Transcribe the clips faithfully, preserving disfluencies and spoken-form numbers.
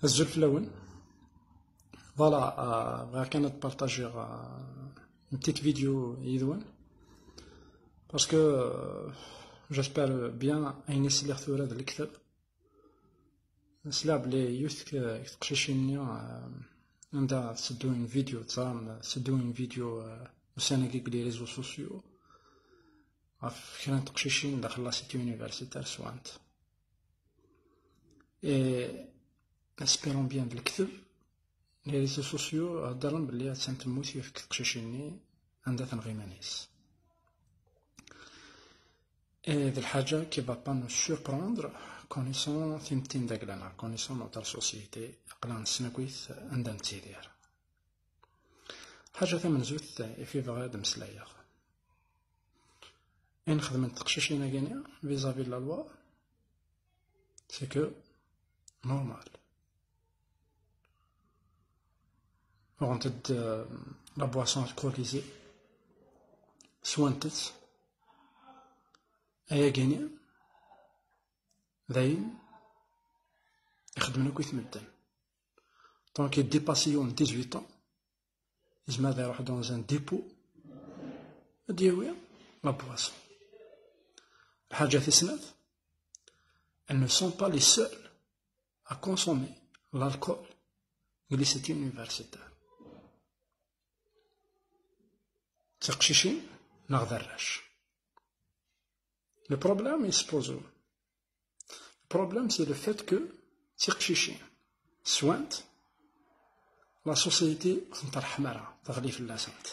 Azul fell-awen. Voilà, euh, bɣiɣ kan ad partagiɣ, euh, une petite vidéo yid-wen. Parce que, euh, j'espère bien ayen i sliɣ tura d lekdeb. Sliɣ belli yiwet k-, teqcicin-nni, euh, anda tetteddu une vidéo, teẓram, tetteddu une vidéo, euh, ussan-agi deg les réseaux sociaux ɣef kra n teqcicin daxel la cité universitaire swant. Et espérons bien d lekdeb, les réseaux sociaux heddren belli attan temmut yiwet n teqcicin-nni anda tenɣa iman-is. Et d lḥaǧa qui va pas nous surprendre, connaissant timetti n dagla-nneɣ, connaissant notre société, aql-aɣ nessen akk-it anda nettidir. Ḥaǧa tamenzut i fi bɣiɣ ad mmeslayeɣ. Ayen xedment teqcicin-agi-nni vis-à-vis de la loi, c'est que normal. Uɣent-d, euh, la boisson alcoolisée, swant-tt, ayagi-nni d ayen ixeddmen akk-it medden. Donc, il dépasse yiwen dix-huit ans, yezmer ad iruḥ dans un dépôt, ad d-yawi la boisson. Lḥaǧa tis snat, elles ne sont pas les seules à consommer l'alcool deg les cités universitaires. D tiqcicin neɣ d arrac. Le problème, il se pose où? Le problème, c'est le fait que d tiqcicin swant, la société ur tent-terḥem ara, teɣli fell-asent.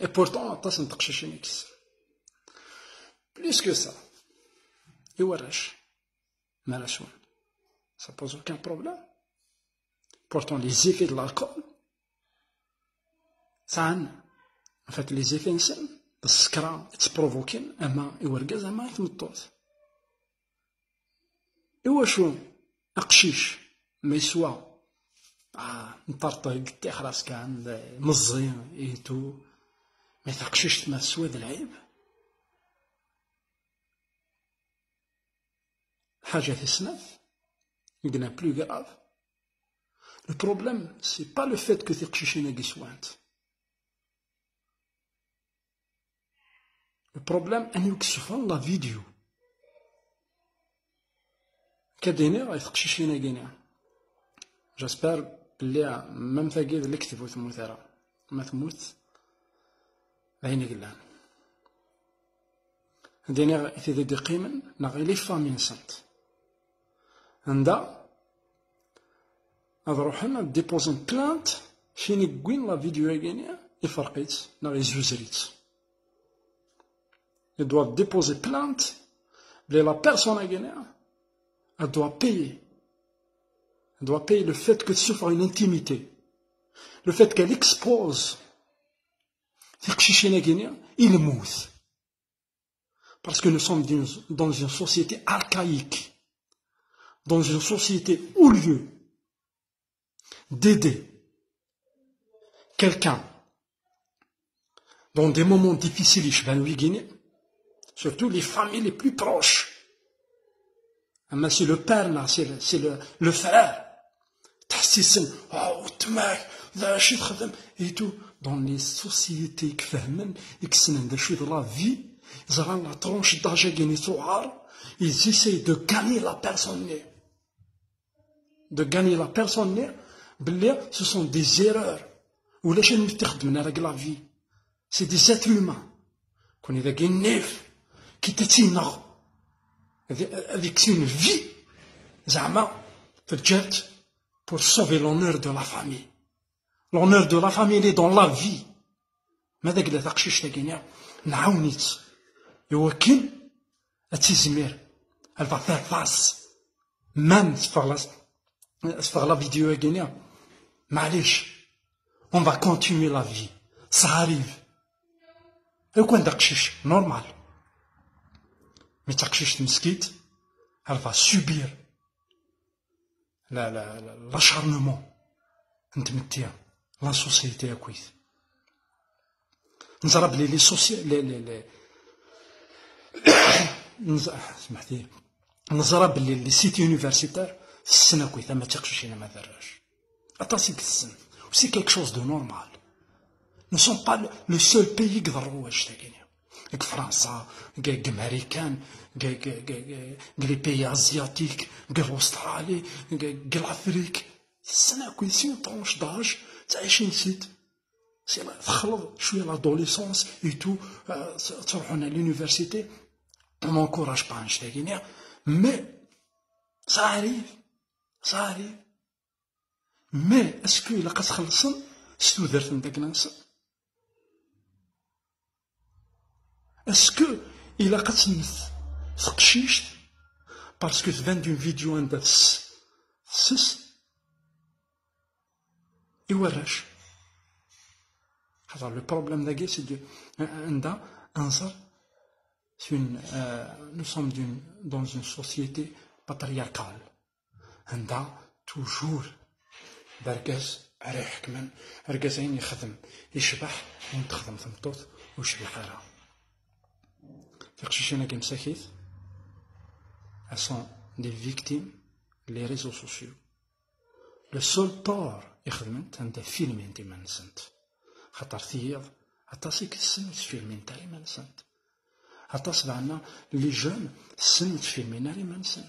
Et pourtant, aṭas n teqcicin i yesser. Plus que ça, i warrac, mi ara swan, ça pose aucun problème. Pourtant, les effets de l'alcool, sɛan, en fait, les effets-nsen, d ṣṣekra i ttprovokin, ama i wergaz, ama i tmeṭṭut. Iwacu aqcic ma yeswa, ah, nṭerṭeg, ṭixras kan, d meẓẓi, et tout, mais taqcict ma teswa d lɛib? Ḥaǧa tis snat, i yellan plus grave, le problème, c'est pas le fait que tiqcicin-agi swant. Le problème, anwa i yessufɣen la vidéo? Ad d-iniɣ i teqcicin-agi-nni. J'espère belli même tagi d lekdeb ur temmut ara. Ma temmut, d ayen i yellan. Ad d-iniɣ i tid i d-iqqimen, neɣ i les familles-nsent. Anda ad ruḥen ad déposen plainte, kra n win yewwin la vidéo-agi-nni, iferq-itt neɣ yezzuzer-itt. Ils doivent déposer plainte, mais la personne-agi-nni, elle doit payer. Elle doit payer le fait que tu souffres une intimité. Le fait qu'elle expose tiqcicin-agi-nni i lmut. Parce que nous sommes dans une société archaïque, dans une société où, au lieu d'aider quelqu'un dans des moments difficiles, surtout les familles les plus proches, mais c'est le père, là, c'est le, c'est le, le frère. Tḥessisen, oh, weltma-k, d acu i txeddem, et tout. Dans les sociétés i ifehmen, i yessnen d acu d la vie, ẓran la tranche d'âge-agi-nni tuɣar, ils essayent de gagner la personne-nni. De gagner la personne-nni, belli ce sont des erreurs. Ulac ayen ur t-ixeddmen ara deg la vie. C'est des êtres humains. Kuni dagi nnif, quitte ad tt-ineɣ. Ad, ad yekkes une vie, zeɛma, teǧǧa-tt pour sauver l'honneur de la famille. L'honneur de la famille, il est dans la vie. Ma d agla taqcict-agi-nni, nɛawen-itt i wakken ad tizmir, elle va faire face. Même teffeɣ la, teffeɣ la vidéo-agi-nni, maɛlic, on va continuer la vie. Ça arrive. Akk anda aqcic, normal. Mais taqcict meskint, elle va subir la, la, la, l'acharnement n tmetti, la société akkit. Neẓra belli les soci-, les, les, les, neẓ-, سمحتي. Neẓra belli les cités universitaires Tessen akk, ama d tiqcicin ama d arrac. Aṭas i yessen. C'est quelque chose de normal. Nous sommes pas le, le seul pays deg ṛṛuwaǧ dagini. Deg Fransa, deg, deg Marikan, deg, deg, deg, deg les pays asiatiques, deg l'Australie, deg, deg l'Afrique. Tessen akk, c'est une tranche d'âge, ttɛicin sit. C'est la, texleḍ cwiya l'adolescence et tout, euh, ttruḥun à l'université. On n'encourage pas annect-agi, mais ça arrive, ça arrive. Mais est-ce que ilaq ad txellṣem s tudert n dagna-nsen? Est-ce que ilaq ad temmet teqcict parce que tban-d une vidéo anda tess, tess i warrac? Alors, le problème dagi, c'est de, anda anẓer, c'est une, euh, nous sommes d'une, dans une société patriarcale. Anda toujours d argaz ara iḥekmen, argaz ayen yexdem yecbeḥ, ayen texdem tmeṭṭut ur yecbiḥ ara. Tiqcicin-agi msakit, elles sont des victimes les réseaux sociaux. Le seul tort i xedment, anda filmint iman-nsent. Xaṭer tiyiḍ, aṭas i yessen ur ttfilmint ara iman-nsent. Aṭas daɣen les jeunes ssnen ur ttfilmin ara iman-nsen.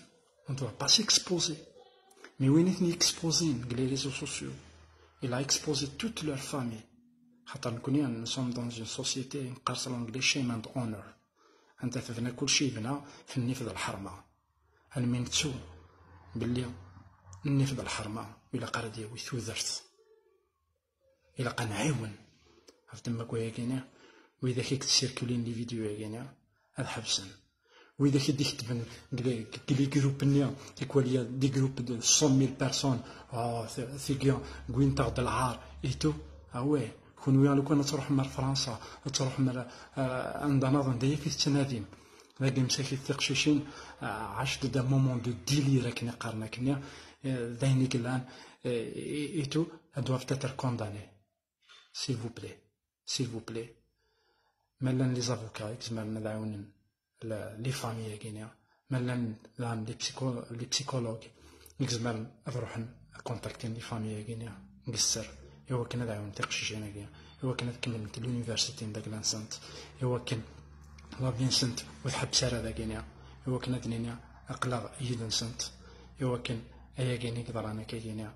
On ne doit pas s'exposer. Mais win i ten-yexpozin deg les réseaux sociaux, il a exposé toute leur famille. Xaṭer nekni, nous sommes dans une société, neqqar s l'anglais shame and honor. Anda tebna kulci yebna f nnif d lḥerma. Almi nettu belli nnif d lḥerma ilaq ara d-yawi tudert. Ilaq ad nɛiwen ɣef ddemma n wayagi-nni, widak i yettcirculin les vidéos-agi-nni ad ḥebsen. Widak i d-iketben deg les groupes-nni, tikwal il y a des groupes de cent mille personnes, oh, tigi wwint-aɣ-d lɛar et tout. Ah ouais, kunwi lukan ad tṛuḥem ar Fransa, ad tṛuḥem ar, euh, anda nniḍen, d aya i tettnadim. Dagi msakit tiqcicin, euh, عاشت un moment de délire akken i qqaren akkenni, euh, d ayen i yellan, euh, et, et tout, elles doivent être condamnées. S'il vous plaît, s'il vous plaît. Ma llan les avocats i izemren ad ɛiwnen la, les familles-agi-nni, ma llan daɣen les psycho-, les psychologues i izemren ad ruḥen ad contactin les familles-agi-nni deg sser, i wakken ad ɛiwnen tiqcicin-agi, i wakken ad kemmlent l'université n dagla-nsent, i wakken la vie-nsent ur tḥebbes ara dagini, i wakken ad nini aql-aɣ yid-nsent, i wakken ayagi-nni i yeḍran akkagi-nni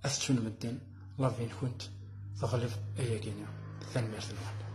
ad t-ttun medden, la vie-nkent teɣleb ayagi-nni. Tanemmirt-nwen.